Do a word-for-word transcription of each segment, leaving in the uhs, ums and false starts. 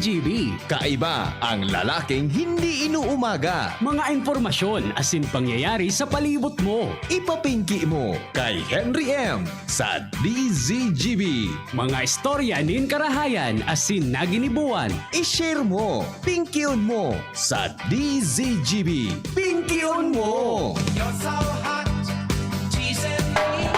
G B. Kaiba ang lalaking hindi inuumaga. Mga impormasyon asin pangyayari sa palibot mo. Ipapingki mo kay Henry M sa D Z G B. Mga istorya nin karahayan asin naginibuan. I-share mo, pingkion mo sa D Z G B. Pingkion mo! You're so hot, teasing me.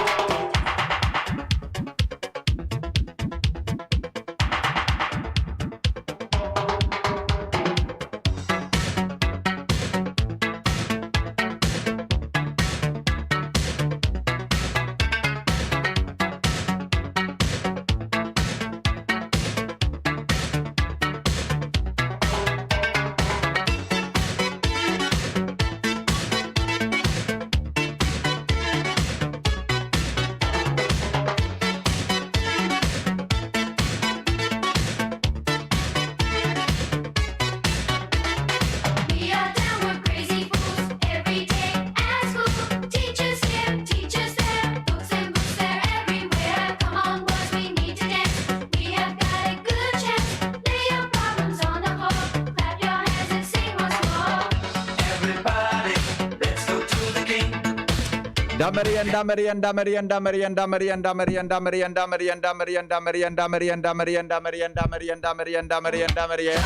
We are downward crazy fools every day at school. Teachers here, teachers there, books and books there everywhere. Come on, boys, we need to dance. We have got a good chance. Lay your problems on the floor, clap your hands and sing once more. Everybody, let's go to the king. Damarian, damarian, damarian, damarian, damarian, damarian, damarian, damarian, damarian, damarian, damarian, damarian, damarian, damarian, damarian, damarian, damarian, damarian.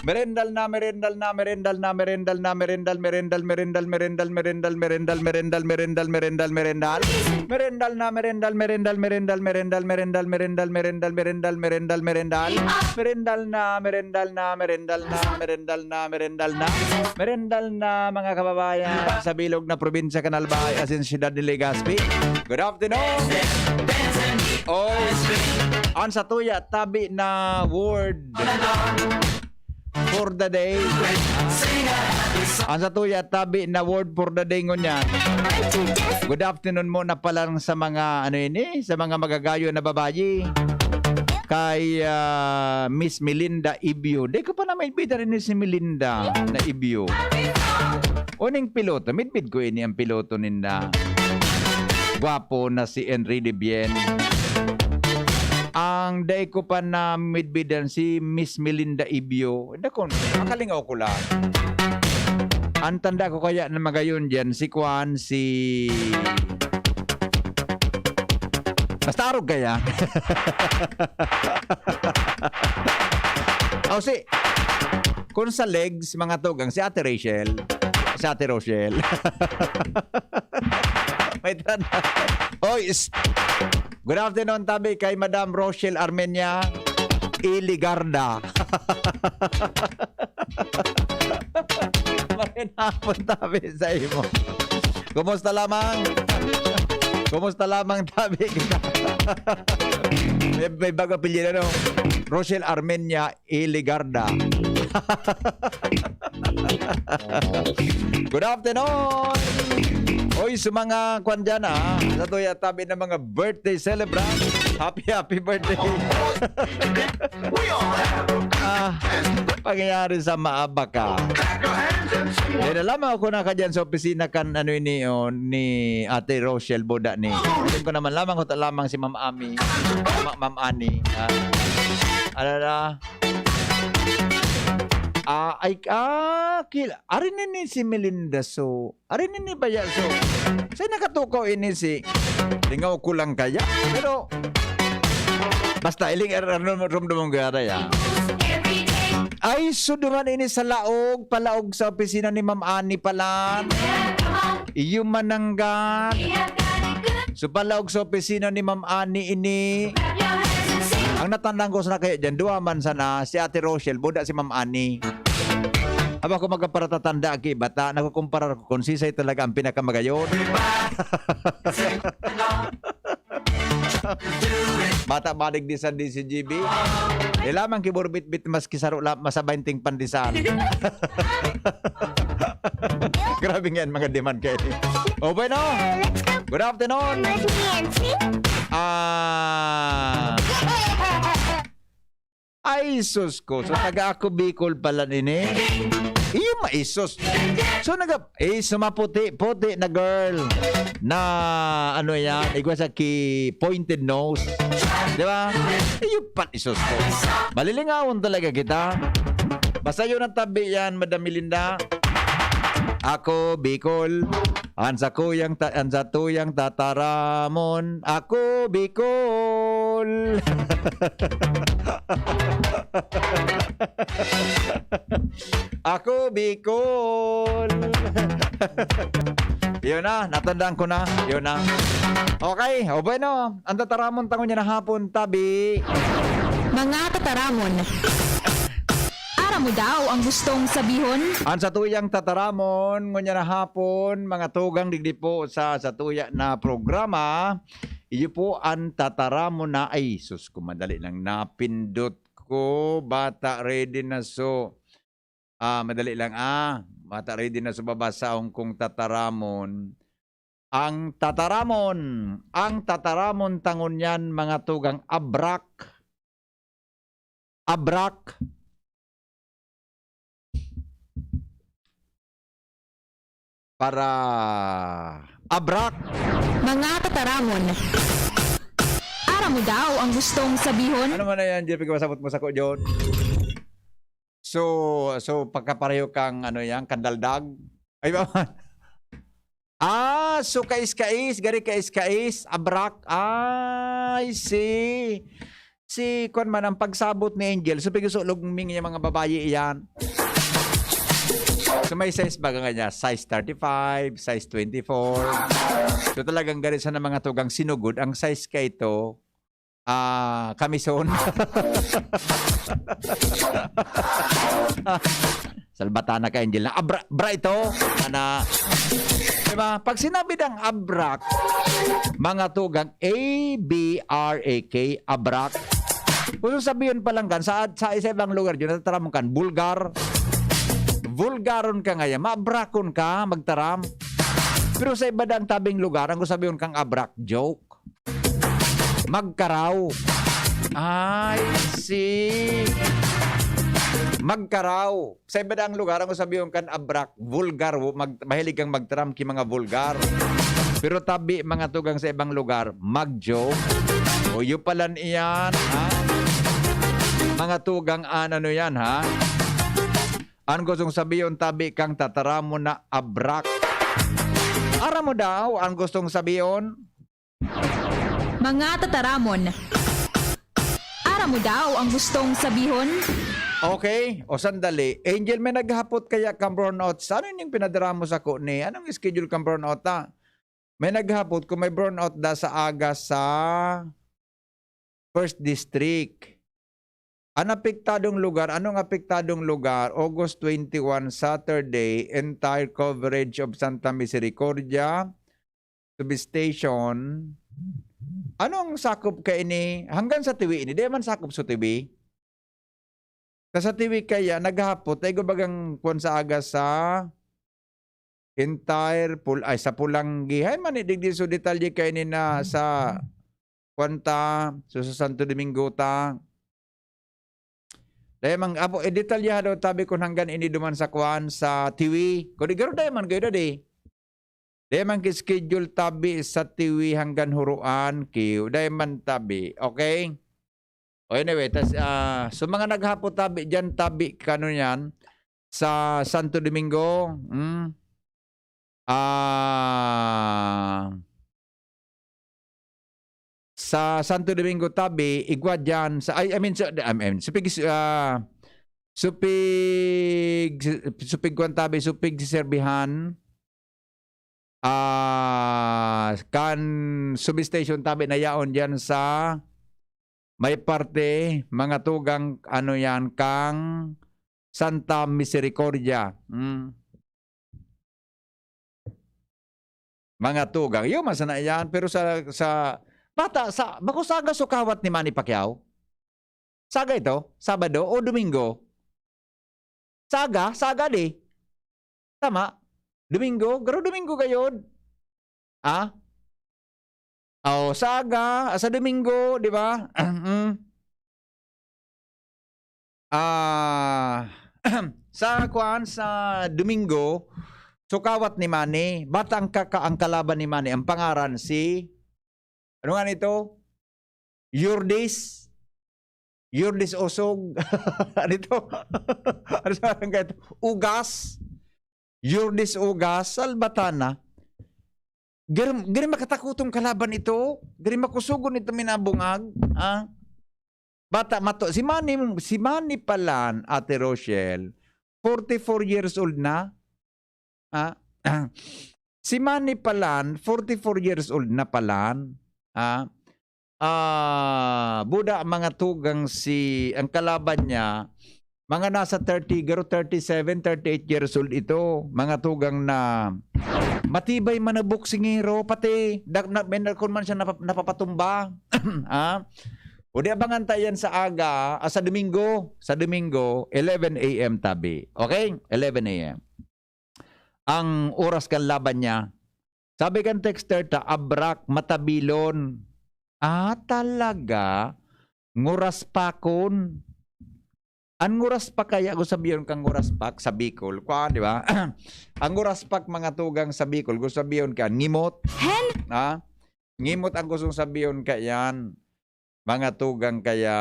Merendal na, merendal na, merendal na, merendal na, merendal, merendal, merendal, merendal, merendal, merendal, merendal, merendal, merendal, merendal. Merendal na, merendal, merendal, merendal, merendal, merendal, merendal, merendal, merendal, merendal, merendal. Merendal na, merendal na, merendal na, merendal na, merendal na. Merendal na, mga kababayan, sa bilog na probinsya kan Albay, asin siyudad ni Legazpi. Good afternoon. Oy, an satuya tabi na word for the day. An satuya tabi na word for the day ngunyan. Good afternoon muna pa lang sa mga, ano ini, sa mga magagayon na babayi. Kay, ah, Miss Melinda Ibio. Di ko pa na maimbita rin si Melinda na Ibio. Uning piloto, midbid ko ini ang piloto ninda. Gwapo na si Henry de Bien. Ang dai ko pa na midbidan si Miss Melinda Ibio. Hindi ko, makalingaw ko lang. Ang tanda ko kaya na magayon diyan, si Kwan, si Basta arog kaya. Aw, si, kung sa legs, mga tugang, si Ate Rachel. Si Ate Rochelle. May tanda. Oy, s-, good afternoon, tabi, kay Madam Rochelle Armenia Iligarda. Maray na hapon, tabi, sa imo. Kumusta lamang? Kumusta lamang, tabi kita? May, may bago apelyido, no? Rochelle Armenia Iligarda. Good afternoon! Oy, sa mga kwan dyan, ah, sa tuya tabi ng mga birthday celebrant, happy, happy birthday! Ah, pangyayari sa maabak ka. Dahil alam mo, ako na ka dyan sa opisina kan, ano, ini, oh, ni Ate Rochelle Boda ni. Tingin ko naman lamang, huta lamang si Ma'am Ami. Ma-, Ma'am Ani. Ah. Ano na? Ah, ay, ah, kila-, ari nini si Melinda, so, ari nini baya, so, sa nakatukaw ini si, lingaw ko lang kaya, pero, basta, iling, er-, er-, rumdumon ko yata, ya. Ay, so, duman ini sa laog, palaog sa opisina ni Ma'am Ani pala. Iyo mananggan. So, palaog sa opisina ni Ma'am Ani ini. Ang natandaan ko sana kaya dyan, duwa man sana, si Ate Rochelle, buda si Ma'am Ani. Aba ko magkaparatatanda, aki, bata, nakukumpara ko kung sisay talaga ang pinakamagayon. Mata balig di sa D C G B. Di lamang kiburbit-bit, mas kisaro la-, masa bainting pandesal. Grabe nga yan, mga demand kayo. O, bueno. Good afternoon. Ah. Ay, sus ko. So, taga Ako Bicol pala nini. Iyo, maisos. So, naga-, eh, sa maputi-puti na girl na, ano yan, igwa sa ki pointed nose. Di ba? Iyo, pat isos ko. Malilingawon talaga kita. Basta yun ang tabi yan, Madam Melinda. Ako, Bicol. Ang sa kuyang ta-, ang sa tuyang tataramon. Ako, Bicol. Ako, Bicol. Yun na, natandaan ko na. Yun na. Okay, o bueno, ang tataramon tangon niya na hapon, tabi. Mga tataramon. Aram mo daw ang gustong sabihon? Ang sa tuyang tataramon, ngunya na hapon, mga tugang digdi po sa, sa tuya na programa, iyo po ang tataramon na, ay, sus ko, madali lang, napindot ko, bata, ready na so. Ah, madali lang, ah. Bata, ready na so, babasahon kong tataramon. Ang tataramon, ang tataramon tangon yan, mga tugang, abrak. Abrak. Para abrak. Mga tataramon. Aram mo daw ang gustong sabihon? Ano man na yan, Jeff? Ikaw, sabot mo sa ko, John. So, so, pagkapareho kang, ano yan, kandaldag? Ay, ba? Ah, so kais-kais, gari kais-kais, abrak. Ay, si, si, kwan man, ang pagsabot ni Angel, so pigusulog ming yung mga babayi iyan. So may size baga nga niya, size thirty-five, size twenty-four. So talagang gari sa mga tugang sinugod, ang size ka ito, ah, kamison. Salbatana ka, Angel, na abra, bra ito. Ana. Diba? Pag sinabi ng abrak, mga tugang, A B R A K, abrak. Kung sabihin pa lang kan, sa, sa isa ibang lugar yun, nataramon kan, bulgar. Vulgaron ka ngayon, maabrakon ka, magtaram. Pero sa iba dang tabing lugar, ang sabihin kang abrak, joke. Magkaraw. I see. Magkaraw. Sa iba daang lugar, ang sabihon kan abrak, vulgar, mag-, mahilig kang magtaram ki mga vulgar. Pero tabi, mga tugang sa ibang lugar, mag-joke. O, iyo palan iyan, ha? Mga tugang, an-, ano yan, ha? Ang gustong sabihon, tabi kang tataramon na abrak. Aram mo daw ang gustong sabihon? Mga tataramon. Aram mo daw ang gustong sabihon? Okay, o sandali. Angel, may naghapot kaya kang brownout? Sa ano yung pinadara mo sa ko ni? Anong schedule kang brownout, ha? May naghapot kung may brownout da sa aga sa First District. Ang apektadong lugar, anong apektadong lugar? August twenty-one, Saturday, entire coverage of Santa Misericordia Substation. Anong sakop ka ini? Hanggang sa Tiwi ini? Di man sakop sa Tiwi? Sa, sa Tiwi kaya, naghapot, ay gubagang kwan sa aga sa entire pul-, ay, sa Pulanggi. Hay, mani, digdi so detalye kaini na sa kwan ta, so sa Santo Domingo ta. Dahil mang, apo, eh, detalyahan daw, tabi, kung hanggang ini duman sa kwan, sa Tiwi. Kung di, garo dahil man kayo, dadi. Dahil man ki-schedule tabi sa Tiwi hanggang Huruan, kiyo. Dahil man tabi. Okay? O, anyway, tas, ah, so mga naghapot tabi dyan, tabi, kano yan, sa Santo Domingo, hmm? Ah, sa Santo Domingo tabi, igwa dyan, sa, ay, I mean, sa, I mean, supig, ah, supig, supig kwan tabi, supig serbihan, ah, kan substation tabi na yaon dyan sa may parte, mga tugang, ano yan, kang Santa Misericordia. Hmm. Mga tugang. Yun, masana yan. Pero sa, sa, bata, sa, bako saga sukawat ni Manny Pacquiao? Saga ito? Sabado o Domingo? Saga? Saga di? Tama? Domingo? Garo Domingo gayod? Ah? Oh, saga, sa Domingo, di ba? Mm. Ah, sa kuan, sa Domingo, sukawat ni Manny, bata ang kaka-, ang kalaban ni Manny, ang pangaran si, ano nga nito? Yurdis. Yurdis Osog. Ano ito? Ano sa barangay ito? Ugas. Yurdis Ugas, Salvatana. Gari, gari makatakutong kalaban ito. Gari makusugon ito minabungag. Ah? Bata mato. Si Manny, si Manny Palan, Ate Rochelle, forty-four years old na. Ah? Si Manny Palan, forty-four years old na palan. Ah? Ah, buda, mga tugang, si, ang kalaban niya, mga nasa thirty, garo thirty-seven, thirty-eight years old ito. Mga tugang na matibay man na boksingero, pati dak-, na, may narkon man siya napa-, napapatumba. Ah? O di, abangan ta yan sa aga, ah, sa Domingo. Sa Domingo, eleven a m tabi. Okay? Eleven a m. Ang oras kan laban niya. Sabi kan texter ta, abrak, matabilon. Ah, talaga? Nguraspakon. An nguraspak kaya, gusabihon kan nguraspak sa Bicol. Kuwan, di ba? Ang nguraspak, mga tugang, sa Bicol, gusabihon kan ngimot. Hen? Ha? Ngimot ang gustong sabihon kaiyan, mga tugang. Kaya,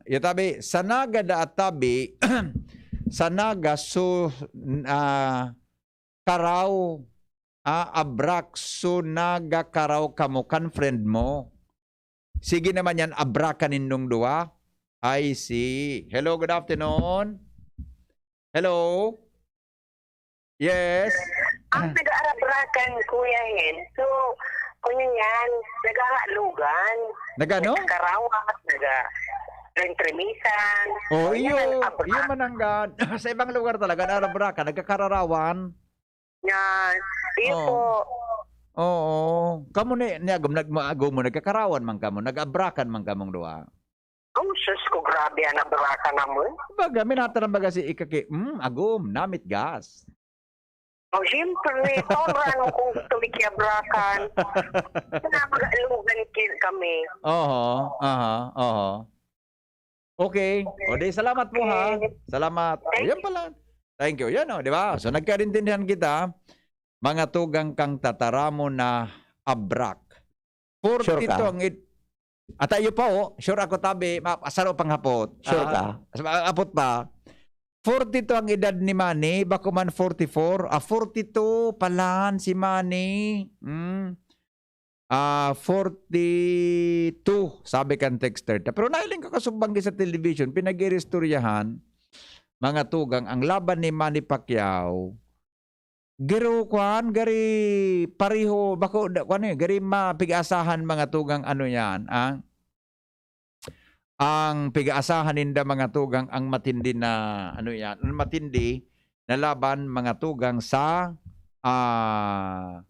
iyo tabi, sa Naga da tabi, sa Naga, so, ah, karaw, ah, abrak, so Naga karaw kamo kan friend mo. Sige naman yan, abrakan nindong duwa. I see. Hello, good afternoon. Hello? Yes? Ang nag-aarabrakan, Kuya Hen. So, kung yun yan, naghahalugan. Nagano? Nagkakarawat, nag-rentremesan. Oh, O, yan iyo, ang abra. Iyo man ang ga-, sa ibang lugar talaga, naarabrakan, nagkakararawan. Yan. Iyo Oh. po. Oo. Kamo ni, ni agom, nag-, agom mo, nagkakarawan man kamo, nag-abrakan man kamong duwa. Oh, sus ko, grabe ang abrakan naman. Baga, minataram baga si Ikaki, "Hmm, agom, namit gas." Oh, siyempre, paano kung gusto mi kiyabrakan? Naghahalugan ki-, kami. Oho, aha, oho. Okay. O, di, salamat po, ha. Okay. Salamat. O, Thank yan you. pala. Thank you. Yan, o, di ba? So, nagkaintindihan kita, mga tugang, kan tataramon na abrak. Sure ka? Forty-two ang ed-, ata iyo pa, o. Sure ako, tabi. Ma-, saro pang hapot. Sure Ah, ka? sa-, hapot pa. Forty-two ang edad ni Manny, bako man forty-four. Ah, forty-two palan si Manny. Hmm. Ah, forty-two, sabi kan texter ta. Pero nahiling ko kasubanggi sa television, pinag-iristoryahan, mga tugang, ang laban ni Manny Pacquiao, garo, kwan, gari pareho, bako, da-, kwan, eh, gari mapig-asahan, mga tugang, ano yan, ang, ang pig-aasahan ninda, mga tugang, ang matindi na, ano yan, ang matindi na laban, mga tugang, sa, ah,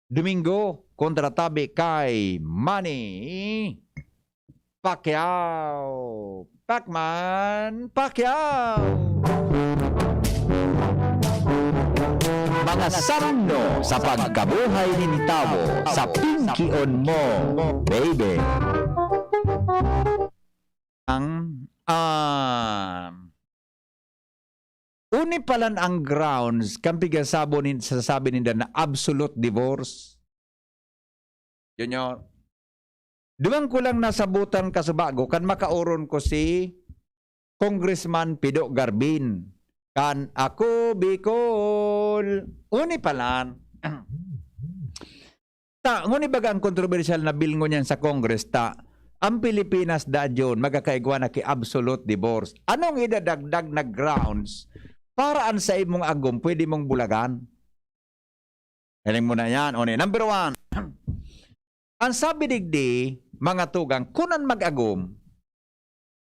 Domingo kontra tabi kay Manny Pacquiao. Pacman Pacquiao! Mga sarno sa pagkabuhay nin tawo sa pingkion mo, baby. Ang, ah, Uni palan ang grounds kan pigasabo nin-, sasabi ninda na absolute divorce. Junior, duman ko lang nasabutan kasubago kan makaoron ko si Congressman Pido Garbin. Kan Ako Bicol. Uni palan. Ta, nguni baga ang kontrobersyal na bilngon niyan sa Congress ta, ang Pilipinas, da, John, magkakaigwa na ki absolute divorce. Anong idadagdag na grounds para an sa imong agom pwede mong bulagan? Hiling mo na yan. O, ni, number one, ang sabi digdi, mga tugang, kun an mag-agom,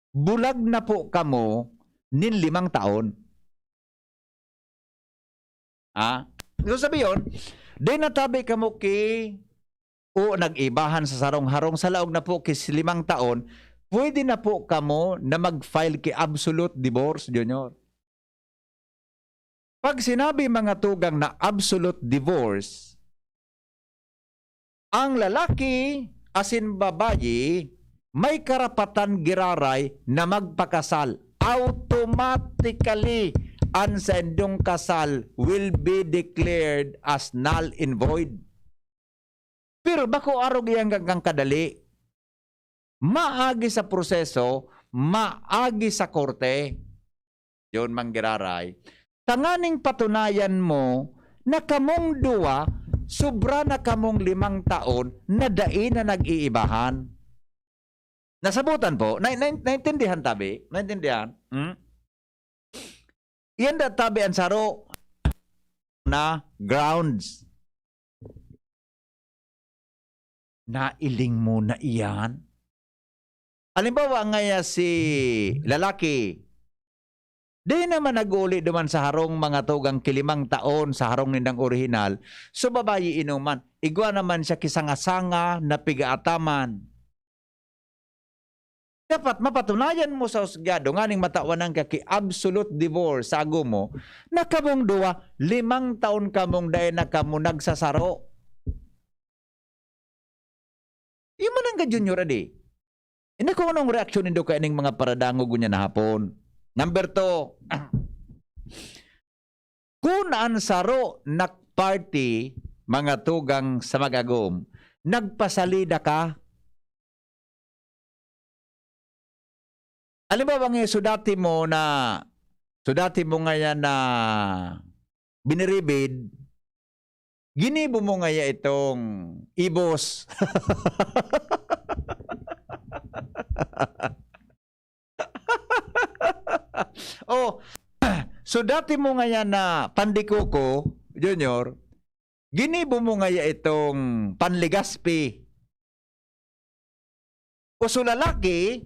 bulag na po kamo nin limang taon. Ah? So, sabi yun, di natabi kamo ki, o nag-ibahan sa sarong-harong sa laog na po ki limang taon, pwede na po kamo na mag-file ki absolute divorce, Junior. Pag sinabi, mga tugang, na absolute divorce, ang lalaki asin babayi may karapatan giraray na magpakasal. automatically an saindong kasal will be declared as null and void. Pero bako arog iyan kan kadali. Maagi sa proseso, maagi sa korte. Yon man giraray. Tanganing patunayan mo na kamong duwa, sobra na kamong limang taon na dai na nag-iibahan. Nasabutan po? Na, na, naintindihan, tabi? Naintindihan? Hmm? Iyan da, tabi, ang saro na grounds. Nailing mo na iyan? Halimbawa, ngaya si lalaki, di naman nag-uli duman sa harong mga tugang kilimang taon sa harong nindang orihinal, so babayi inuman, igwa naman siya kisanga-sanga na pigaataman. Dapat mapatunayan mo sa husgado nganing matawanan ka ki absolute divorce sa agom mo, na kamong duwa, limang taon kamong dai na kamo nagsasaro. Iyo man ang ka-junior, adi. Hindi ko anong reaksyon nindo kaining mga paradangog ngunyan na hapon. Number two, kun an saro na party, mga tugang sa mag-agom, nagpasalida ka. Halimbawa nga, so dati mo na, so dati mo ngayan na biniribid, ginibo mo ngaya itong ibos. Oh, so dati mo ngayan na pandikoko, Junior, ginibo mo ngaya itong panligaspi. O so lalaki,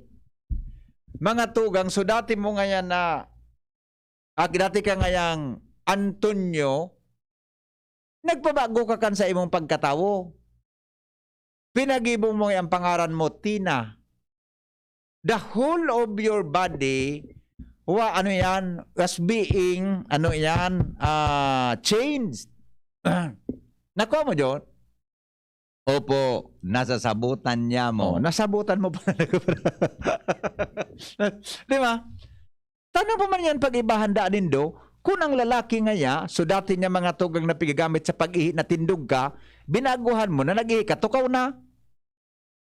mga tugang, so dati mo ngayan na, ah, dati ka ngayang Antonio, nagpabago ka kan sa imong pagkatawo. Pinagibo mo ang pangaran mo, Tina. The whole of your body, wa, ano yan, was being, ano yan, ah, changed. Nakuha mo, John? Opo, nasasabutan niya mo. Oh, nasabutan mo pala. Di ba? Tano pa man yan pag-ibahan daan nindo, kun ang lalaki ngaya, so dati niya mga tugang na pigagamit sa pag-ihi na tindog ka, binaguhan mo na nag-ihi ka, tukaw na.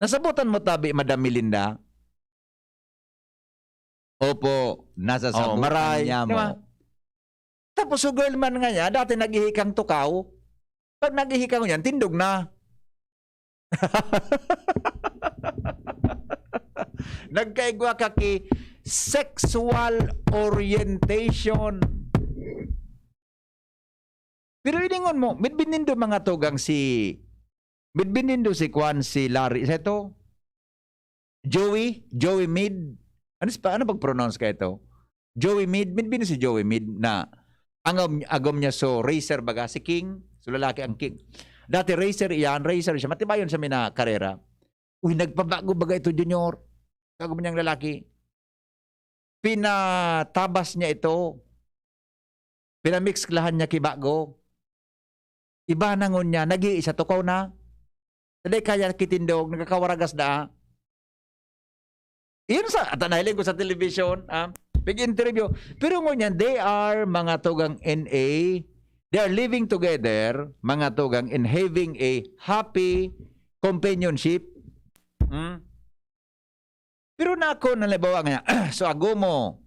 Nasabutan mo tabi, Madam Melinda? Opo, nasasabutan Oh, maray, niya di ba? mo. Tapos so girl man ngaya, dati nag-ihi kang tukaw. Pag nag-ihi ka ngunyan, tindog na. Nagkaigwa ka ki sexual orientation. Pero iningon mo, midbin nindo mga tugang si, midbin nindo si Kwan, si Larry, sa ito? Joey? Joey Mid? Ano, pa, ano pag-pronounce ka ito? Joey Mid? Midbin si Joey Mid na ang agom, agom niya so racer baga, si King, so lalaki ang King. Dati racer iyan, racer siya, matibayon siya mina karera. Uy, nagpabago baga ito, Junior. Bago man niyang lalaki. Pinatabas niya ito. Pinamix lahan niya ki bago. Iba na ngon niya, nag-iisa, tukaw na. Dai kaya kitindog, nagkakawaragas na. Yun sa, ata nahiling ko sa television, ah, big interview. Pero ngunyan, they are mga tugang N A. They are living together, mga tugang, and having a happy companionship. Hmm? Pero na ako, halimbawa nga, so agom mo,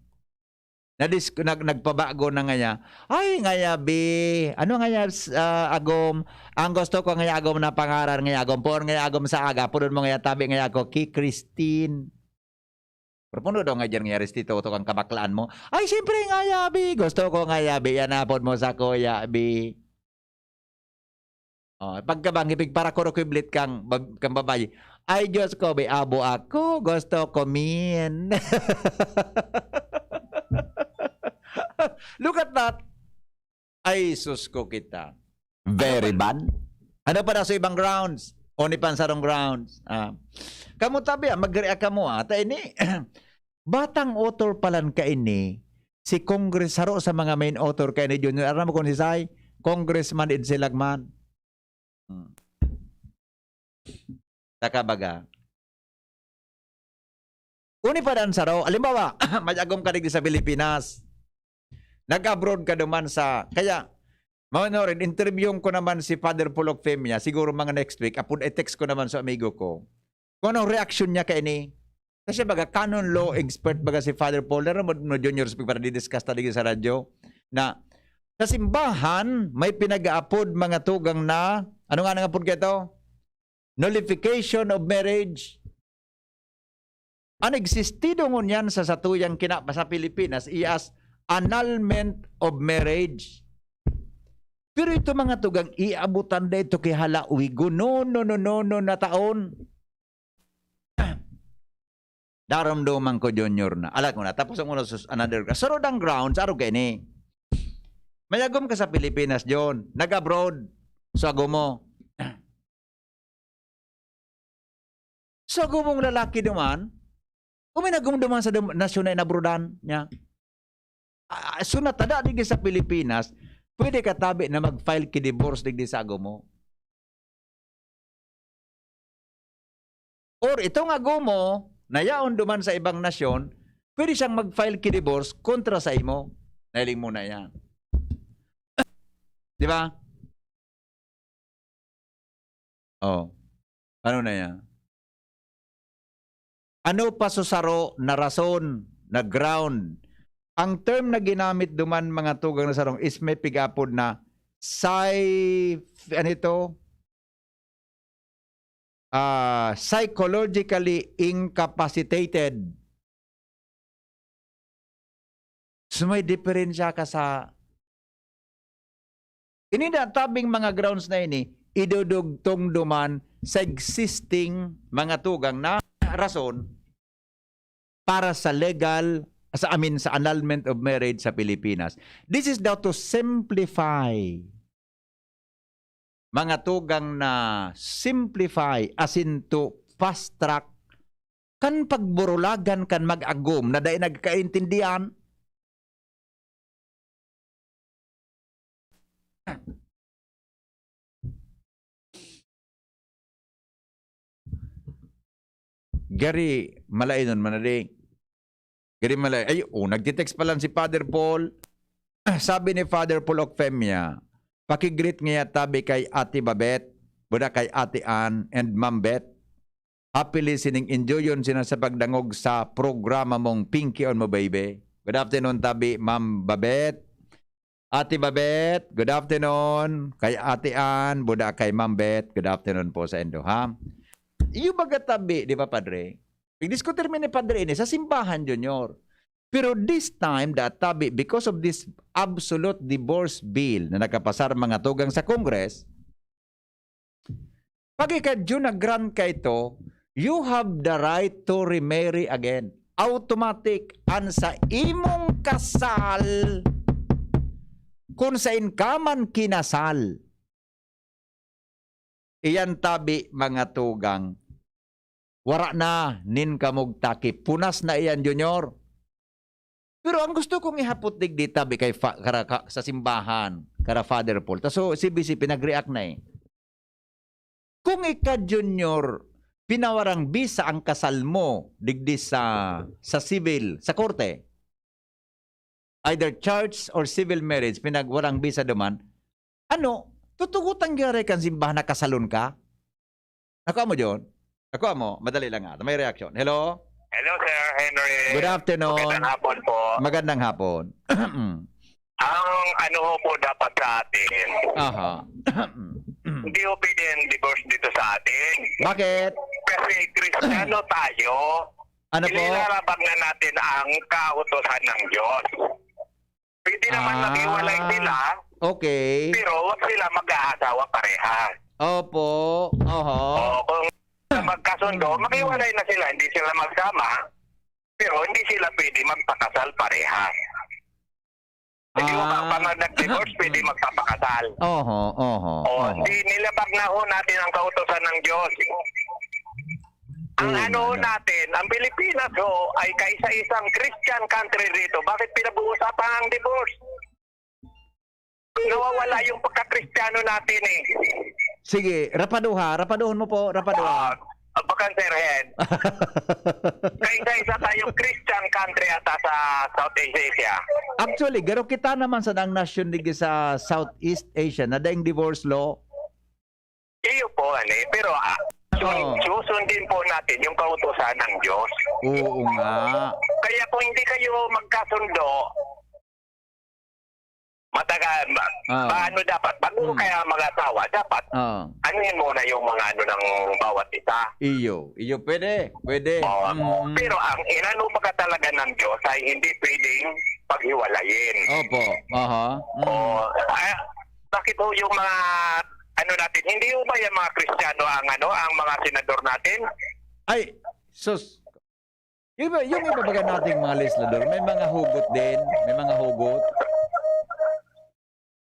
nadis-, nag-, nagpabago na ngaya, "Ay, ngaya, bi, ano ngaya, s-, ah, agom? Ang gusto ko ngaya, agom na pangaran ngaya, agom, poon ngaya, agom sa aga, punon mo ngaya, tabi ngaya ako, ki Christine." Pero puno daw nga dyan ngaya, Ristito, to kang kabaklaan mo. "Ay, siyempre ngaya, bi, gusto ko ngaya, bi, yan apod mo sa kuya, bi." Oh, pagkabang, ipigparakurukiblit kang bab-, kang babayi. "Ay, Diyos ko, bi, abo ako, gusto ko, min." Look at that. Ay, sus ko kita. Very bad. Ano pa na sa ibang grounds? O ni pansarong grounds? Ah. Kamo tabi, ah, mag-react kamo, ah. Ta ini, batang author palan ka ini, si Congress, saro sa mga main author ka ini, Junior. Aram mo kung si Sai? Congressman Edsel Lagman. Hmm. Saka baga, Uni pa dan saro, halimbawa, may agom ka digdi sa Pilipinas. Nag-abroad ka duman sa, kaya, mano rin, interviewon ko naman si Father Polok Femia, siguro mga next week, apod i-text ko naman sa amigo ko. Kung anong reaksyon niya kaini. Kasi baga, canon law expert baga si Father Paul, na mo, Junior, speak para di-discuss ta digdi sa radyo, na sa simbahan, may pinag-aapod mga tugang na, ano nga nang apod kaito? Nullification of marriage. An existido ngunyan sa satuyang kina-, sa Pilipinas, i as annulment of marriage. Pero ito mga tugang, iabutan da ito ki halawigon. No, no, no, no, no, na taon. Daramdaman ko, Junior, na. Alat ko na. Tapos ang una, sus-, another, sarod ang grounds, arog kaini. May agom ka sa Pilipinas, John. Nag-abroad. So, agom mo. So, agom mong lalaki duman. Kung may nagum duman sa dum-, nasyon na inabrodan niya. Ah, so, natada digdi sa Pilipinas, pwede ka tabi na mag-file ki divorce digdi sa agom mo. Or itong agom mo, na yaon duman sa ibang nasyon, pwede siyang mag-file ki divorce kontra sa imo. Nahiling mo na yan. Di ba? Oh. Ano na yan? Ano pa so saro na rason, na ground? Ang term na ginamit duman, mga tugang na sarong, is may pig-apod na psy-, ano ito? Ah, psychologically incapacitated. So, may diferensya ka sa, ini na tabing mga grounds na ini, idudugtong duman sa existing mga tugang na rason para sa legal, sa, I mean, sa annulment of marriage sa Pilipinas. This is daw to simplify, mga tugang, na simplify, as in to fast track, kan pagburulagan kan mag-agom na dai nagkaintindihan. Gari malainon man na di. Gari malay-, ay, oh, nagtitext pa lang si Father Paul. Sabi ni Father Paul Ocfemia, "Paki-greet ngaya tabi kay Ate Babet, buda kay Ate Ann, and Ma'am Bet. Happy listening, enjoy yun sina sa pagdangog sa programa mong Pinky on Mo Baby." Good afternoon, tabi, Ma'am Babet. Ate Babet, good afternoon. Kay Ate Ann, buda kay Ma'am Bet, good afternoon po sa indo, ha? Iyo baga tabi, di ba, Padre? Nagdiskutir mi ni Padre ini sa simbahan, Junior. Pero this time, da tabi, because of this absolute divorce bill na nakapasar mga tugang sa Congress, pag ika-June na grant ka ito, you have the right to remarry again. Automatic, an sa imong kasal, kun sain ka man kinasal, iyan tabi, mga tugang, wara na nin kamog takip. Punas na iyan, Junior. Pero ang gusto kong ihapot digdi tabi kay fa-, kara-, ka-, sa simbahan, kara Father Paul. Ta so, si B C pinag-react na eh. Kung ika, Junior, pinawarang bisa ang kasal mo digdi sa, sa civil, sa korte, either church or civil marriage, pinagwarang bisa duman, ano, tutugotan gyaray kan simbahan na kasalon ka? Ako amo, John. Ako amo, madali lang nga. May reaction. Hello? Hello, Sir Henry. Good afternoon. Magandang hapon po. Magandang hapon. Ang ano ho po dapat sa atin, Aha. Hindi ho pwede ang divorce dito sa atin. Bakit? Kasi Kristiyano tayo. Ano po? Ilalabag na natin ang kautosan ng Diyos. Pwede naman Ah, maghiwalay sila, okay. Pero wag sila mag-aasawa parehas. Opo. Oho. Oo, kung magkasundo, maghiwalay na sila, hindi sila magsama. Pero hindi sila pwede magpakasal parehas. Hindi mo Ah. pa, pa nag-divorce, pwede magpapakasal. Oho, oho, O, oho. Di nilabag na ho natin ang kautosan ng Diyos. Ang Oo, ano ho ano? natin, ang Pilipinas ho ay kaisa-isang Christian country dito. Bakit pinag-uusapan ang divorce? Nawawala yung pagka-Kristiyano natin eh. Sige, rapaduha, rapaduhon mo po, rapaduha. Ah, Bakan, Sir Hen. Kaisa-isa tayong Christian country ata sa Southeast Asia. Actually, garo kita naman sa daang nasyon digdi sa Southeast Asia na daing divorce law. Iyo po, ano eh. Pero ah, sun- Oo. susundin po natin yung kautusan ng Diyos. Oo nga. Kaya kung hindi kayo magkasundo, matagal, ma- Ah. paano dapat? Bago Hmm. kaya mag-asawa, dapat Oh. anuhin muna yung mga ano ng bawat isa. Iyo. Iyo, pwede. Pwede. Oh, Mm. Pero ang inano baga talaga ng Diyos ay hindi pwedeng paghiwalayin. Opo. Aha. Mm. Oh, ah, bakit ho yung mga ano natin, hindi ho ba yung mga Kristiyano ang ano, ang mga senador natin? Ay, sus. Yung iba, yung iba baga nating mga legislador, may mga hugot din. May mga hugot.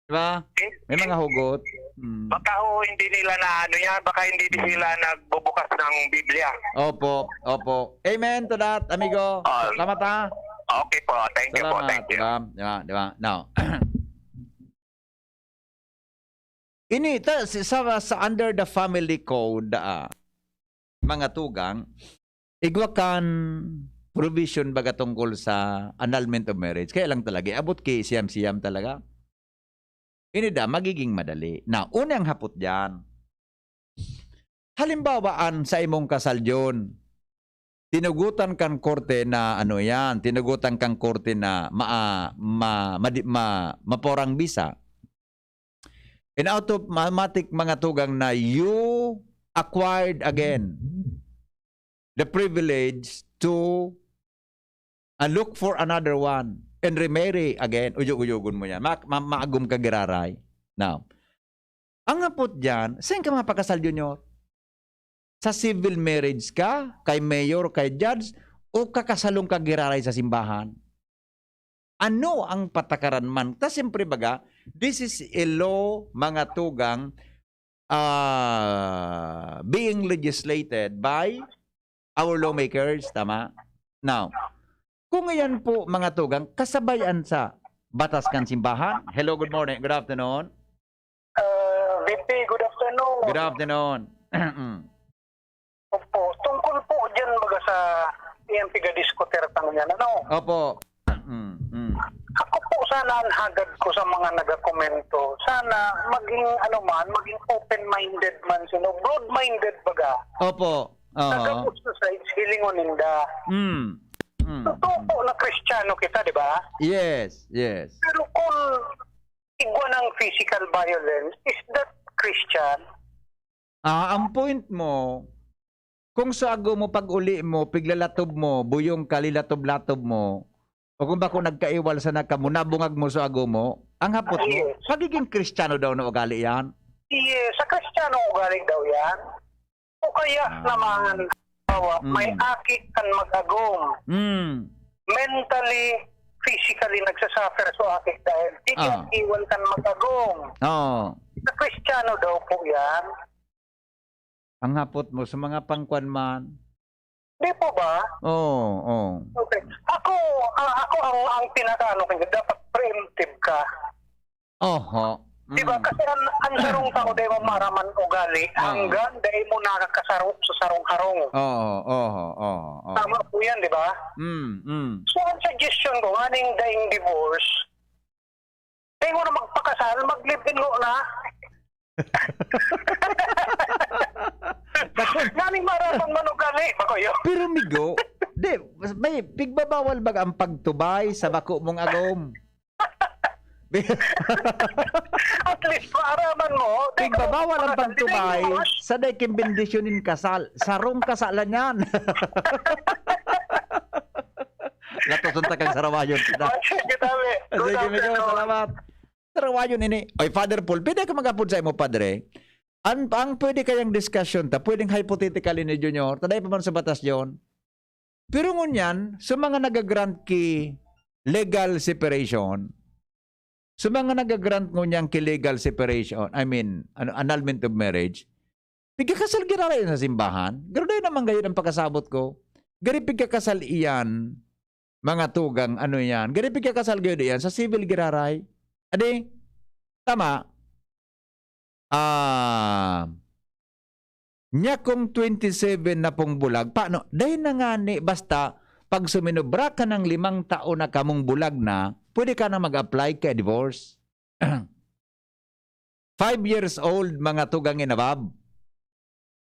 Di ba? May mga hugot. Mm. Baka ho hindi nila na ano yan, baka hindi din sila nagbubukas ng Biblia. Opo, opo. Amen to that, amigo. Ah. Salamat ha. Okay po, thank you po, Salamat. thank you. Diba? Diba? Diba? Now, ini ta, si- sa, sa under the family code, ah, mga tugang, igwa kan provision baga tungkol sa annulment of marriage. Kaya lang talaga, abot ki siyam-siyam talaga. Ini da, magiging madali. Na, unang hapot dyan. Halimbawa, an sa imong kasal, John, tinugutan kan korte na ano yan, tinugutan kan korte na ma, ma, madi- ma, maporang bisa. And automatic, mga tugang, na you acquired again the privilege to uh, look for another one and remarry again. Uyog-uyogon mo yan. Ma- ma- maagom ka giraray. Now, ang hapot dyan, saan ka mapakasal, Junior? Sa civil marriage ka, kay mayor, kay judge, o kakasalong ka giraray sa simbahan? Ano ang patakaran man? Ta siyempre baga, this is a law, mga tugang, ah, being legislated by our lawmakers, tama? Now, kung iyan po, mga tugang, kasabayan sa batas kan simbahan. Hello, good morning, good afternoon. Uh, V P, good afternoon. Good afternoon. Opo, tungkol po dyan baga sa iyang pigadiskutir tang yan, ano? Opo. Mm, mm. Ako po sana ang hagad ko sa mga nagakomento. Sana maging ano man, maging open-minded man sino, broad-minded baga. Opo. Sa Oo. gabos na sides, hilingon ninda. Mm. Mm. Totoo po na Kristiyano kita, di ba? Yes, yes. Pero kung igwa ng physical violence, is that Christian? Ah, ang point mo, kung sa ago mo, pag-uli mo, piglalatob mo, buyong ka, lilatob-latob mo, o kung bako nagkaiwal sana kamo, nabungag mo sa ago mo, ang hapot mo, Yes. magiging Kristiyano daw na ugali yan? Yes, sa Kristiyano ugali daw yan. O kaya Ah. naman, bawa, Mm. may aki kan mag-agom. Mm. Mentally, physically nagsasuffer so aki dahil di Ah. iwan kan mag-agom. Oo. Sa Kristiyano daw po yan. Ang hapot mo sa mga pangkwan man. Di po ba? Oo, oo. Okay. Ako, ah, ako ang, ang pinakaano ko, dapat preemptive ka. Oho. Di ba? Mm. Kasi ang, ang sarong tao dahil mo maraman ugali, Ah. hanggang dahil mo nakakasaro sa sarong-harong. Oo, oo, oo, oo. Tama po yan, di ba? Mm, mm. So, ang suggestion ko, nganing daing divorce, dahil mo na magpakasal, mag-live-in mo na. Nganing maraman man ugali, bako yun. Pero migo, di, may pigbabawal ba ang pagtubay sa bako mong agom? At least, maaraman mo. Pigbabawal ang pagtubay Divorce. sa dai kin bendisyon nin kasal. Sarong kasalan yan. Latoson ta kang sarawayon. Ah, sige, tabi. Good Sige, migo, afternoon. salamat. Sarawayon ini. Oy, Father Paul, pwede ka mag-apod sa imo, Padre? An ang pwede kayang discussion ta, pwedeng hypothetical ini, Junior. Ta dai pa man sa batas yon. Pero ngunyan, sa mga nagagrant ki legal separation, sa mga nagagrant ngunyan ki legal separation, I mean, ano, annulment of marriage, pigkakasal giraray sa simbahan. Garo dai naman gayud ang pakasabot ko. Gari pigkakasal iyan, mga tugang, ano yan. Gari pigkakasal gayud iyan sa civil giraray. Adi, tama. Ah, Nya kung twenty-seven na pong bulag, paano? Dai na ngani, basta pag suminobra ka ng limang taon na kamong bulag na, pwede ka na mag-apply ka divorce. Five years old, mga tugang and above.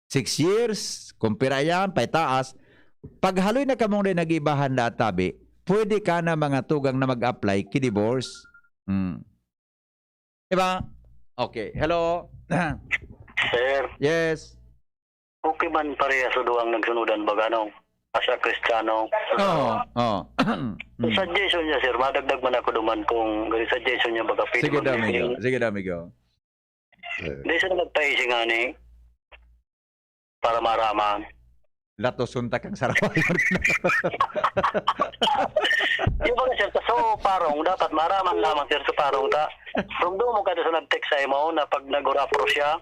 Six years, kung pira yan, paitaas. Pag haloy na kamong dai nag-ibahan na tabi, pwede ka na, mga tugang, na mag-apply ki divorce. Hmm. Diba? Okay. Hello? Sir, Yes. okay man pareha sa duwang nagsunudan baga, no? As a Kristiyano. Oo. Oo. Mm. Suggestion niya, sir, madagdag man ako duman kung suggestion niya baga pwede Sige daw, amigo. mag-blessing. Sige daw, amigo. Di sila nagpaisi nga ni para maraman. Latoson ta kang sarawayon. Yung mga, sir, so parong, dapat maraman lamang, sir, sa parong ta. Rumdo mo ka sa nag-text sa imo na pag nag-urapro siya.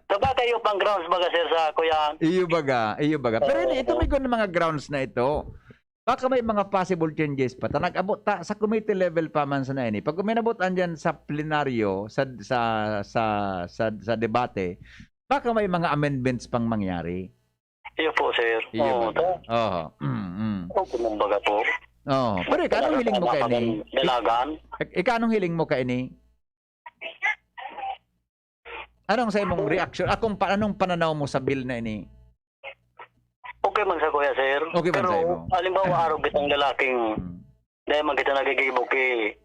Sabagay, yung pang grounds baga, sir, sa kuya. Iyo baga, iyo baga. Pero ini, ito Oo. May mga grounds na ito. Baka may mga possible changes pa. Ta nag-abot ta sa committee level pa man sana ini. Pag uminabot andyan sa plenaryo, sa sa sa sa, sa debate, baka may mga amendments pang mangyari. Iyo po, sir. Iyo Oo, baga. to. Oo. Mm, mm. Okay, kumbaga po. Oo. Pero ikaw, anong hiling mo ka ini? Dalagan. Ik- Ikaw, anong hiling mo ka ini? Anong sa imong reaction? Akong pa, anong pananaw mo sa bill na ini? Okay man sa kuya, sir. Okay man Pero, sa imo. Halimbawa, araw kitang lalaking Hmm. dahil man kita nagigibo ki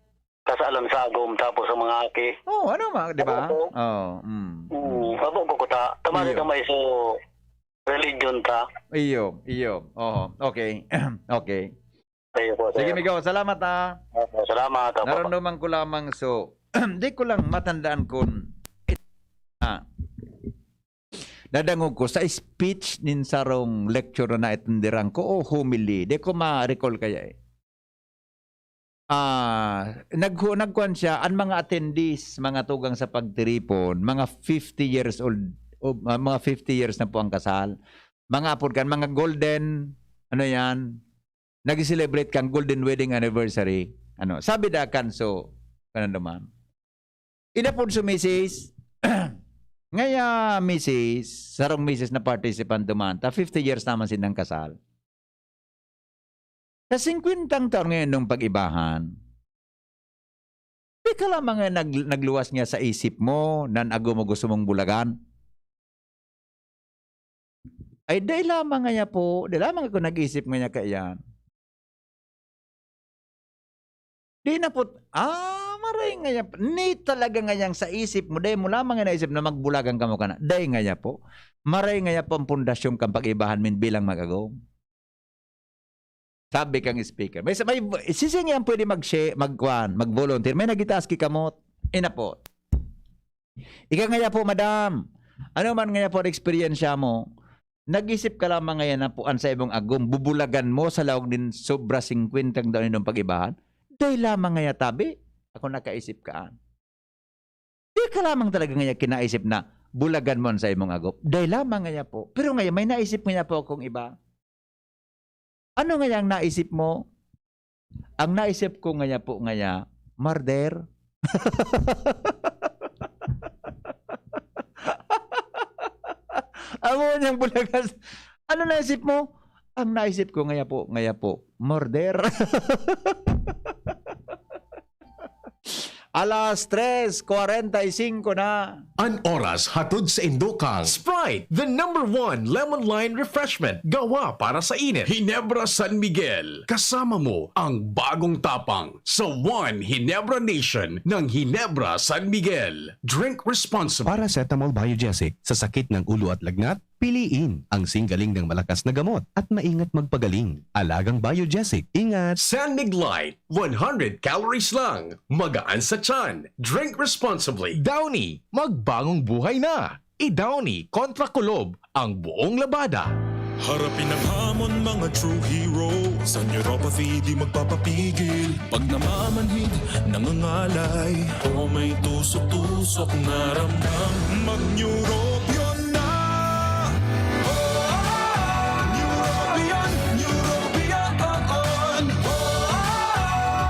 kasalan sa agom tapos sa mga aki. Oh, ano ma, di ba? Oo. Oh, mm. Mm, abo ko kuta. Tamari Iyo. Ka may so religion ta. Iyo, iyo. Oh, okay. Okay. Kayo po, sir. Sige, amigo. Salamat, ah. Opo, salamat. Opo. Naramdaman ko lamang, so, di ko lang matandaan kung, ah, nadangog ko sa speech nin sarong lecture na naitindiran ko o homily. Di ko ma-recall kaya eh. Ah, naghu-, nagkuhan siya, ang mga attendees, mga tugang sa pagtiripon, mga fifty years old, o, ah, mga fifty years na po ang kasal. Mga apod kan, mga golden, ano yan, nag-celebrate kang golden wedding anniversary. Ano, sabi da kan so, kanang duman. Inapod so misis, ngaya misis, sarong misis na participant duman, ta fifty years naman silang kasal. Sa singkwentang taon ngayon nung pag-ibahan, di ka lamang nga nag-, nagluwas nga sa isip mo, nan ago mo gusto mong bulagan? Ay, dai lamang ngaya po, dai lamang ako nag-isip ngaya kaiyan. Di na po, ah, maray ngaya, ni talaga ngayang sa isip mo, dai mo lamang nga naisip na magbulagan kamo kana. Dai ngaya po. Maray ngaya po ang pundasyon kan pag-ibahan min bilang mag-agom. Sabi kang speaker. May, may, sising yan pwede mag-share, magkuan, mag-volunteer. May nagitaas ki kamot. Ina po. Ika ngaya po, madam. Ano man ngaya po ang eksperyensya mo? Nag-isip ka lamang ngayon na po an sa imong agom, bubulagan mo sa laog nin sobra singkwentang taon ninyong pag-ibahan? Dai lamang ngaya tabi. Ako nakaisip ka, ah. Di ka lamang talaga ngaya kinaisip na bulagan mo an sa imong agom. Dai lamang ngaya po. Pero ngayon, may naisip ngaya po akong iba. Ano ngaya ang naisip mo? Ang naisip ko ngaya po ngaya, murder. Amo niyang bulagan. Ano naisip mo? Ang naisip ko ngaya po, ngaya po, murder. Alas tres kwarenta y singko na. An oras hatod sa indo kang Sprite, the number one lemon lime refreshment, gawa para sa init. Ginebra San Miguel, kasama mo ang bagong tapang sa One Ginebra Nation ng Ginebra San Miguel. Drink responsibly. Paracetamol Biogesic, sa sakit ng ulo at lagnat, piliin ang singgaling ng malakas na gamot at maingat magpagaling. Alagang Biogesic, ingat! San Mig Light, one hundred calories lang, magaan sa tiyan. Drink responsibly. Downy, magbagong buhay na. I-Downy kontra kulob ang buong labada. Harapin ang hamon, mga true hero. Sa neuropathy, di magpapapigil. Pag namamanhid, nangangalay, o may tusok-tusok na ramdam, mag-Neurobion na! Oh, Neurobion, Neurobion, oh, oh. Oh,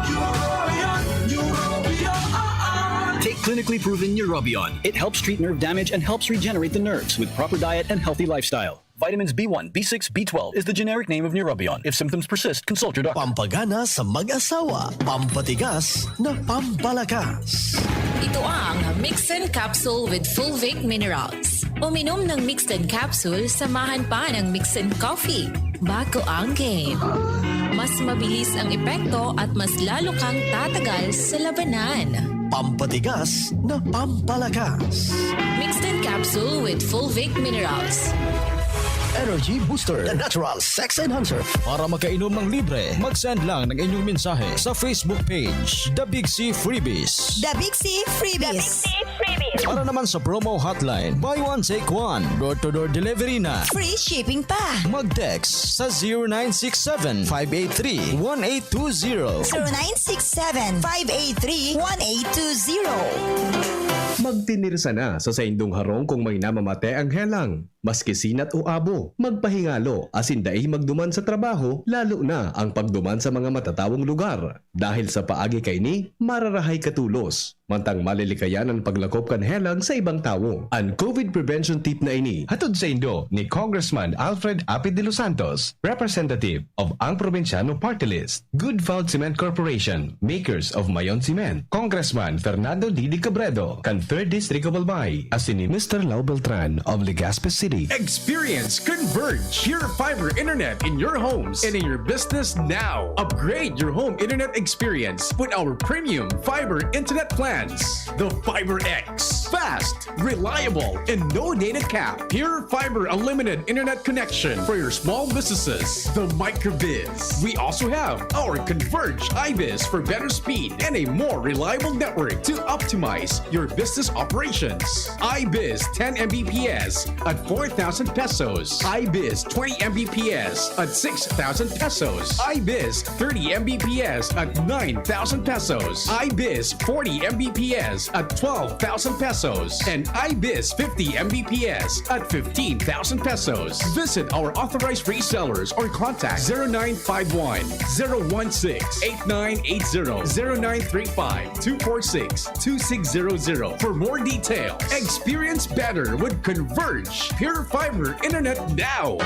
Neurobion, Neurobion, oh, oh. Take Clinic clinically proven neurobion. It helps treat nerve damage and helps regenerate the nerves with proper diet and healthy lifestyle. Vitamins B one, B six, B twelve is the generic name of neurobion. If symptoms persist, consult your doctor. Pampagana sa mag-asawa, pampatigas na pampalakas. Ito ang Mixin Capsule with Fulvic Minerals. Uminom ng Mixin Capsule, samahan pa ng Mixin Coffee. Bago ang game. Mas mabilis ang epekto at mas lalo kang tatagal sa labanan. Pampatigas na pampalakas. Mixin Capsule with Fulvic Minerals. Energy Booster, the natural sex enhancer. Para makainom ng libre, mag-send lang ng inyong mensahe sa Facebook page, The Big C Freebies. The Big C Freebies. Para naman sa promo hotline, buy one, take one, door-to-door delivery na. Free shipping pa. Mag-text sa zero nine six seven, five eight three, one eight two zero. Zero nine six seven, five eight three, one eight two zero. Magtinirsa na sa saindong harong kung may namamate ang helang. Maski sinat o abo, magpahingalo, asin dai magduman sa trabaho, lalo na ang pagduman sa mga matatawong lugar. Dahil sa paagi kaini, mararahay ka tolos, mantang malilikayan an paglakop kan helang sa ibang tawo. An COVID prevention tip na ini, hatod saindo ni Congressman Alfred Apid de los Santos, representative of Ang Probinsyano Party List. Good Food Cement Corporation, makers of Mayon Cement. Congressman Fernando Didi Cabredo, kan Third District of Albay. Asin ni Mister Lau Beltran of Legazpi City. Experience Converge Pure Fiber Internet in your homes and in your business now. Upgrade your home internet experience with our premium fiber internet plans. The Fiber X. Fast, reliable, and no data cap. Pure Fiber Unlimited Internet Connection for your small businesses. The Microbiz. We also have our Converge iBiz for better speed and a more reliable network to optimize your business operations. iBiz ten M B P S at four thousand pesos. iBiz twenty M B P S at six thousand pesos. iBiz thirty M B P S at nine thousand pesos. iBiz forty M B P S at twelve thousand pesos. And iBiz fifty M B P S at fifteen thousand pesos. Visit our authorized resellers or contact zero nine five one, zero one six, eight nine eight zero, zero nine three five, two four six, two six zero zero for more details. Experience better with Converge Pure Fiber Internet now.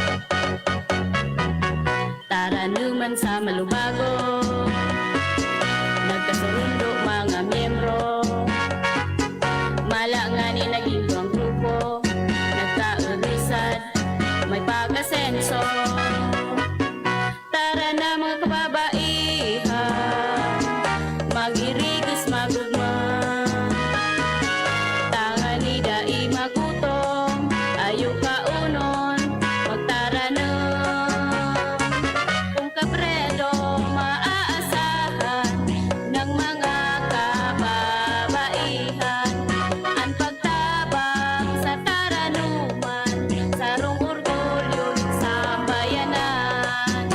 Taranuman sa malubago, nagkasurundo mga miyembro. Mala ngani naging duwang grupo, nagkaurusan, may pag-asenso. Tara na, mga kababaihan, mag-irigos, magugma. Tangani dai magutom, ayo kaonon, magtaranom. Kun Kabredo maaasahan ng mga kababaihan, an pagtabang sa taranuman, sarong orgulyo nin sambayanan.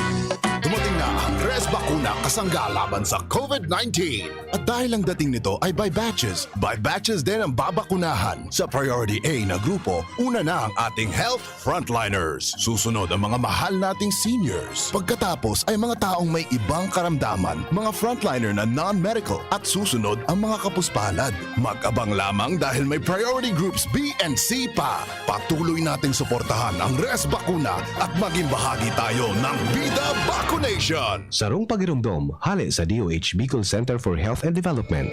Dumating na ang Res Bakuna kasangga laban sa COVID nineteen. At dahil ang dating nito ay by batches, by batches din ang babakunahan. Sa Priority A na grupo, una na ang ating health frontliners. Susunod ang mga mahal nating seniors. Pagkatapos ay mga taong may ibang karamdaman, mga frontliner na non-medical, at susunod ang mga kapuspalad. Mag-abang lamang dahil may priority groups B and C pa. Patuloy nating suportahan ang Res Bakuna at maging bahagi tayo ng Bida Vacunation. Sarong pagiromdom, hale sa D O H Bicol Center for Health and Development.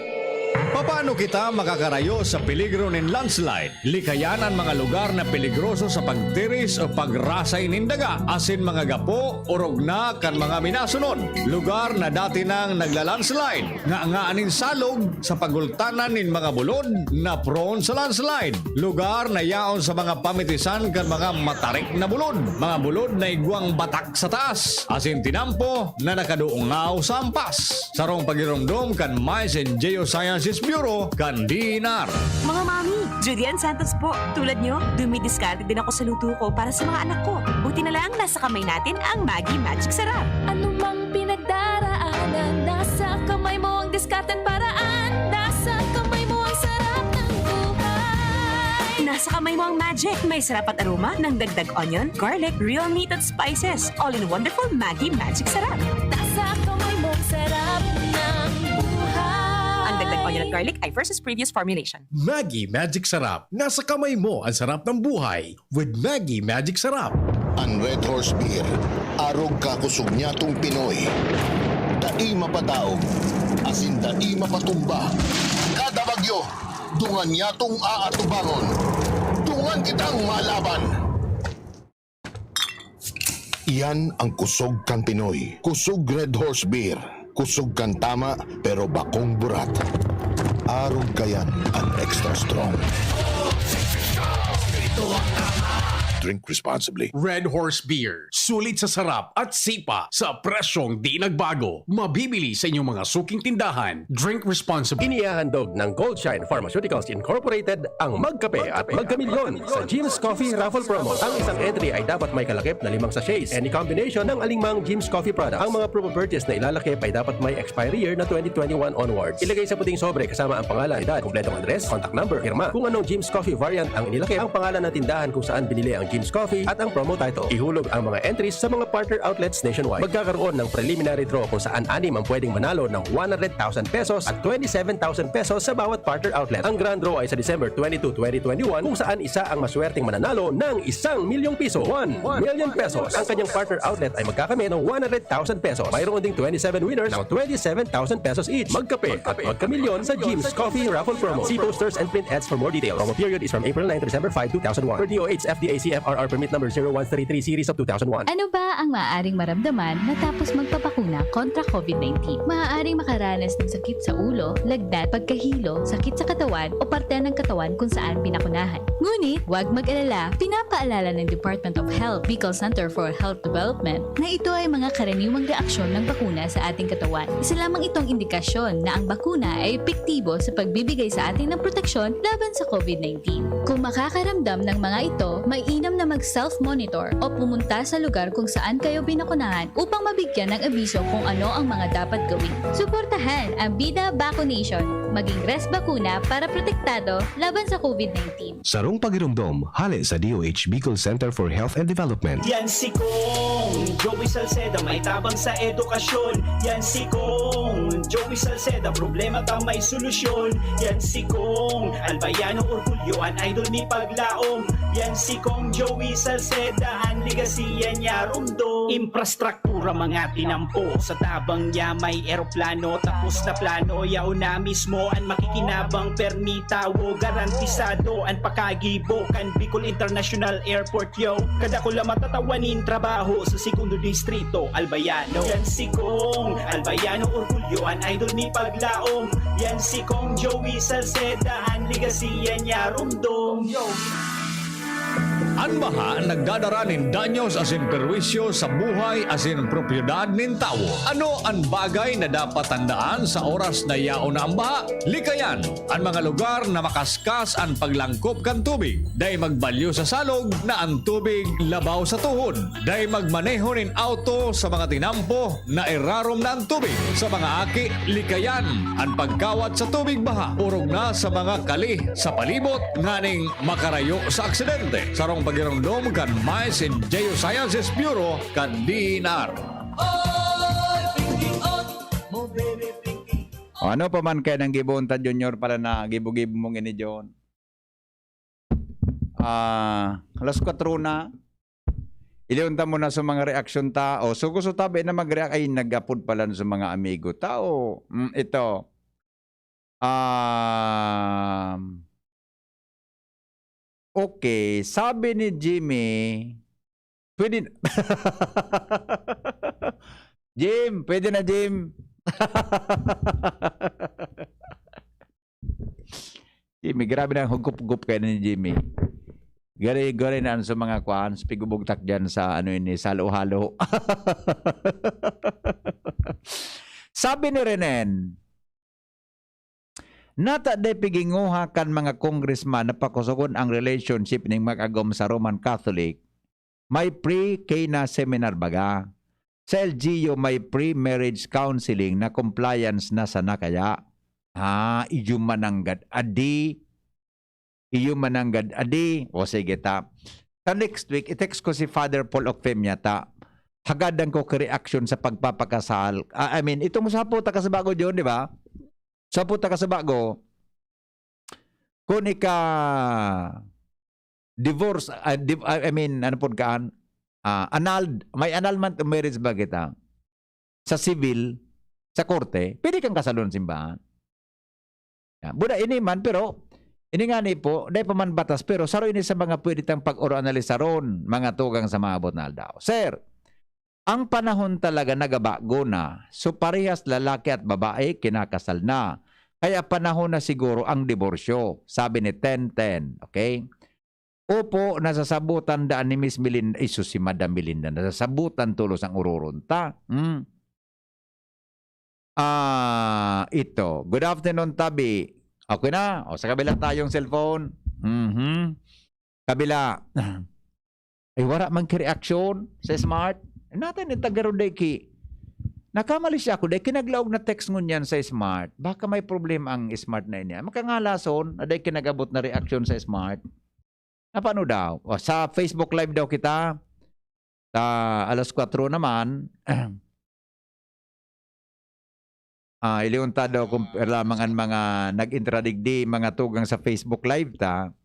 Papaano kita makakarayo sa peligro nin landslide? Likayan an mga lugar na peligroso sa pagtiris o pagrasay nin daga, asin mga gapo, orog na kan mga minasunod. Lugar na dati nang nagla-landslide, nganga nin salog sa pagultanan nin mga bulod na prone sa landslide. Lugar na yaon sa mga pamitisan kan mga matarik na bulod, mga bulod na igwang batak sa taas, asin tinampo na nakadungaw sa ampas. Sarong pagiromdom kan Mines and Geosciences Bureau kan D E N R. Mga mami, Judy Ann Santos po. Tulad nyo, dumidiskarte din ako sa luto ko para sa mga anak ko. Buti na lang, nasa kamay natin ang Maggi Magic Sarap. Anumang pinagdaraanan, nasa kamay mo ang diskarte at paraan. Nasa kamay mo ang sarap ng buhay. Nasa kamay mo ang magic. May sarap at aroma ng dagdag onion, garlic, real meat at spices. All in wonderful Maggi Magic Sarap. Nasa kamay mo ang sarap ng buhay. Ang dagdag onion at Garlic ay versus previous formulation. Maggi Magic Sarap. Nasa kamay mo ang sarap ng buhay with Maggi Magic Sarap. An Red Horse Beer, arog kakusog nyatong Pinoy. Dai mapadaog, asin dai mapatumba. Kada bagyo, dungan nyatong aatubangon. Dungan kitang malaban! Iyan ang kusog kan Pinoy. Kusog Red Horse Beer. Kusog kan tama, pero bakong burat. Arog kayan an extra strong. Drink responsibly. Red Horse Beer. Sulit sa sarap at sipa sa presyong di nagbago. Mabibili sa inyong mga suking tindahan. Drink responsibly. Inihahandog ng Goldshine Pharmaceuticals Incorporated ang Magkape at Magkamilyon sa Jim's Coffee Raffle Promo. Ang isang entry ay dapat may kalakip na limang sachets. Any combination ng alingmang Jim's Coffee product. Ang mga promo purchase na ilalakip ay dapat may expiry year na twenty twenty-one onwards. Ilagay sa puting sobre kasama ang pangalan, edad, kompletong address, contact number, pirma. Kung anong Jim's Coffee variant ang inilakip, ang pangalan ng tindahan kung saan binili ang Jim's Coffee at ang promo title. Ihulog ang mga entries sa mga partner outlets nationwide. Magkakaroon ng preliminary draw kung saan anim ang pwedeng manalo ng one hundred thousand pesos at twenty-seven thousand pesos sa bawat partner outlet. Ang grand draw ay sa December twenty-two, twenty twenty-one, kung saan isa ang maswerteng mananalo ng isang milyong piso. One million pesos. Ang kanyang partner outlet ay magkakamit ng one hundred thousand pesos. Mayroon ding twenty-seven winners ng twenty-seven thousand pesos each. Magkape at magkamilyon sa Jim's Coffee Raffle Promo. See posters and print ads for more details. Promo period is from April nine to December five, two thousand one. Per D O H F D A C F R R permit number zero one three three series of two thousand one. Ano ba ang maaaring maramdaman matapos magpabakuna kontra COVID nineteen? Maaaring makaranas ng sakit sa ulo, lagnat, pagkahilo, sakit sa katawan o parte ng katawan kung saan binakunahan. Ngunit, huwag mag-alala, pinapaalala ng Department of Health, Bicol Center for Health Development, na ito ay mga karaniwang reaksyon ng bakuna sa ating katawan. Isa lamang itong indikasyon na ang bakuna ay epektibo sa pagbibigay sa atin ng proteksyon laban sa COVID nineteen. Kung makakaramdam ng mga ito, mainam na mag-self-monitor o pumunta sa lugar kung saan kayo binakunahan upang mabigyan ng abiso kung ano ang mga dapat gawin. Suportahan ang Bida Vaccination. Maging res bakuna para protektado laban sa COVID nineteen. Sarong pagiromdom, hale sa D O H Bicol Center for Health and Development. Yan si Kong Joey Salceda, may tabang sa edukasyon. Yan si Kong Joey Salceda, problema ta may solusyon. Yan si Kong Albayano Orgulyo, an idol ni Paglaom. Yan si Kong Joey Salceda, an legacy yan niya rumdom. Infrastruktura, mga tinampo, sa tabang niya may eroplano, tapos na plano, yaon na mismo an makikinabang, permi tawo, garantisado an pakagibo kan Bicol International Airport, yo. Kadakula matatawa nin trabaho sa Segundo Distrito, Albayano. Yan si Kong Albayano Orgulyo, an idol ni Paglaom. Yan si Kong Joey Salceda, an legacy yan niya rumdom. Yo. An baha nagdadara nin danyos asin perwisyo sa buhay asin propiedad nin tawo. Ano an bagay na dapat tandaan sa oras na yaon na an baha? Likayan an mga lugar na makaskas an paglangkop kan tubig. Dai magbalyo sa salog na an tubig labaw sa tuhod. Dai magmaneho nin auto sa mga tinampo na irarom na an tubig. Sa mga aki, likayan an pagkawat sa tubig baha, orog na sa mga kali sa palibot nganing makarayo sa aksidente. Sarong pagiromdom kan Mines and Geosciences Bureau kan D E N R. Ano pa man kaya nang gibohon ta, Junior, pala na gibo-gibo mong ini, John? Ah, alas kwatro na. Ilion ta muna sa mga reaksyon ta. O, so gusto tabi na mag-react. Ay, nag-apod pala sa mga amigo ta. O, mm, ito. Um, okay, sabi ni Jimmy, pwede na. Jim, pwede na, Jim. Jimmy, grabe na ang hugop-hugop kayo ni Jimmy. Gari-gari na sa mga kwan, sa pigubugtak dyan sa ano ini, sa halo-halo. Sabi ni Renen, nata day piginguha kan mga congressman na pakusogon ang relationship ning mag-agom sa Roman Catholic, may pre-K na seminar baga. Sa L G U may pre-marriage counseling na compliance na sana kaya. Ah, iyo mananggad adi. Iyo mananggad adi. O sige ta. Sa next week, i-text ko si Father Paul Ocfemia ta. Hagadan ko ka reaction sa pagpapakasal. Ah, I mean, itong sa po ta ka sa bago, John, di ba? Sa po ta ka sa bago, Kung ika divorce, ah, div-, I I mean, ano pod kaan? Ah, annulled, may annulment of marriage ba kita? Sa civil, sa korte, pwede kang kasalon simbahan. Ya, buda ini man, pero ini ngani po, dai pa man batas, pero saro ini sa mga pwede tang pag-oroanalisaron, mga tugang sa maabot na aldaw. Sir, ang panahon talaga nagabago na. So, parehas lalaki at babae, kinakasal na. Kaya panahon na siguro ang diborsyo, sabi ni Ten Ten, okay? Opo, nasasabutan daan ni Miss Melinda. Isus, si Madam Melinda, nasasabutan tolos ang uroron ta. Hmm. Ah, ito. Good afternoon, Tabi. Okay na? O, sa kabila tayong cellphone. Mhm. Kabila. Ay, wala man ki reaksyon sa Smart. Ay, natay ni Tagaroday ki. Nakamali siya ako. Dahil kinaglaog na text ngunyan sa Smart. Baka may problema ang Smart na ini. Makangalason na dahil kinagabot na reaksyon sa Smart. Na paano daw? O, sa Facebook Live daw kita. Sa alas kwatro naman. Ah, iliunta daw kung lamang ang mga nag-intradigdi, mga tugang sa Facebook Live ta.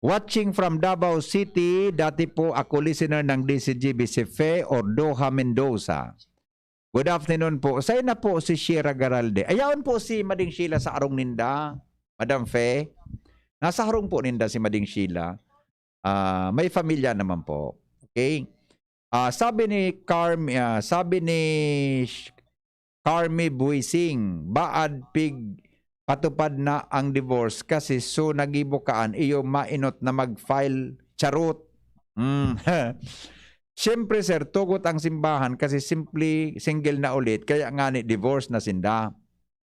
Watching from Davao City, dati po ako listener ng D C G B si Fe Ordoha Mendoza. Good afternoon po. Say na po si Shira Garalde. Ayaon po si Mading Sheila sa arong ninda, Madam Fe. Nasa harong po ninda si Mading Sheila. Ah, may pamilya naman po. Okay? Ah, sabi ni Carm-, ah, sabi ni Sh-, Carmi Buising, "Baad pig patupad na ang divorce kasi so nagibo kaan iyo mainot na mag-file, charot." Mm. Siyempre, sir, tugot ang simbahan kasi simply single na ulit, kaya ngani divorce na sinda.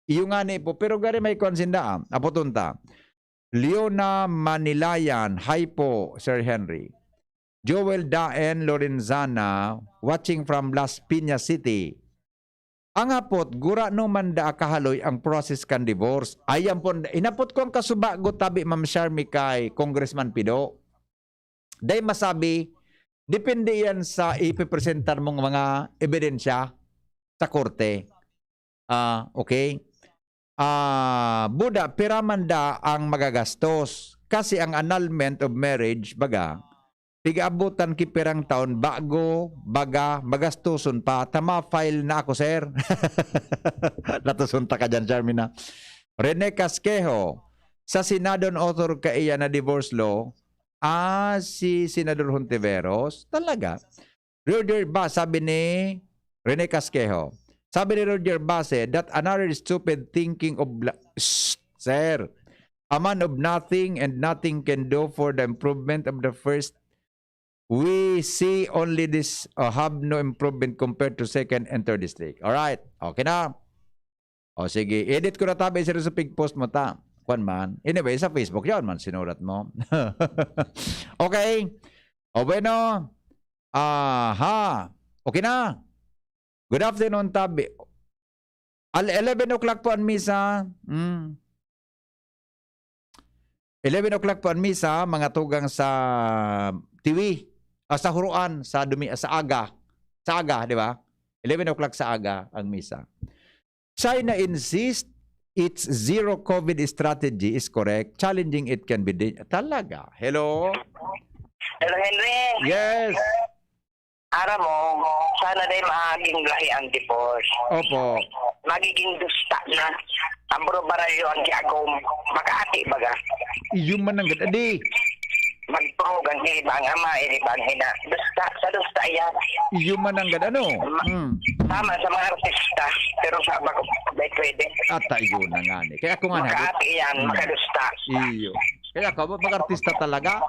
Iyo ngani po, pero gari may kwan sinda, ah. Apoton ta. Leona Manilayan, hi po, Sir Henry. Joel Daen Lorenzana, watching from Las Piñas City. Ang hapot, gurano man daa kahaloy ang process kan divorce? Ayan po, inapot ko ang kasubago tabi, Ma'am Sharmi, kay Congressman Pido. Dai masabi, depende yan sa ipipresentar mong mga ebidensya sa korte. Ah, okay? Ah, buda, pira man daa ang magagastos? Kasi ang annulment of marriage, baga, pig-abutan ki pirang taon bago, baga, magastoson pa. Ta ma-file na ako, sir. Latoson ta ka dyan, Charmina. Rene Casquejo, sa Senado na-author kaiyan na divorce law, ah, si Senador Hontiveros, talaga. Roger Ba, sabi ni Rene Casquejo. Sabi ni Roger Base, "That another stupid thinking of la-," Shh, sir. "A man of nothing and nothing can do for the improvement of the first. We see only this, uh, have no improvement compared to second and third district." All right. Okay na. O sige, edit ko na tabi, sir, sa pig-post mo ta. Kwan man. Anyway, sa Facebook, yan man, sinurat mo. Okay. O bueno. Aha. Okay na. Good afternoon, tabi. Al-, eleven o'clock po ang misa. Mm. Eleven o'clock po ang misa, mga tugang sa Tiwi. Ah, sa Huroan, sa Dumi-, sa aga. Sa aga, di ba? Eleven o'clock sa aga ang misa. China insists its zero COVID strategy is correct. Challenging it can be da-, talaga. Hello? Hello, Henry. Yes. Aram mo, sana dai maging lahi ang divorce. Opo. Magiging dusta na. Ang buro-baralyo ang giagom. Makaati baga. Iyo man ang gad-, adi. Magturog ang iba ang ama, iba ang ina. Dusta, sa dusta yan. Iyo man ang gad-, ano? Ma-, Hmm. tama sa mga artista, pero sa bago, may pwede. Ata iyo na nga ni. Kaya ako nga, Makaati yan, Hmm. makadusta. Iyo. Kaya ka, mag-artista talaga?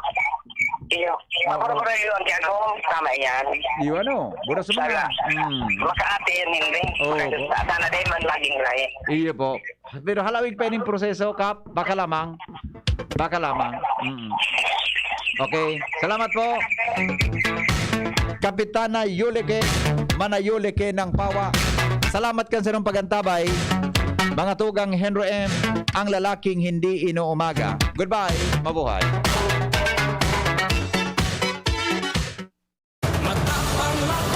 Iyo. Oo. Ako naman yun, kaya ako, tama yan. Iyo, ano? Bura sa mga. Sala. Hmm. Makaati yan, hindi. Oo. Makadusta. Sana dai man maging lahi. Iyo po. Pero halawig pa ining proseso, Kap. Baka lamang. Baka lamang. Mm. Okay. Salamat po. Kapitana Yulike, Mana Yulike ng Pawa. Salamat kan sarong pagantabay. Mga tugang Henry M, ang lalaking hindi inuumaga. Goodbye. Mabuhay. Matapang, matapang.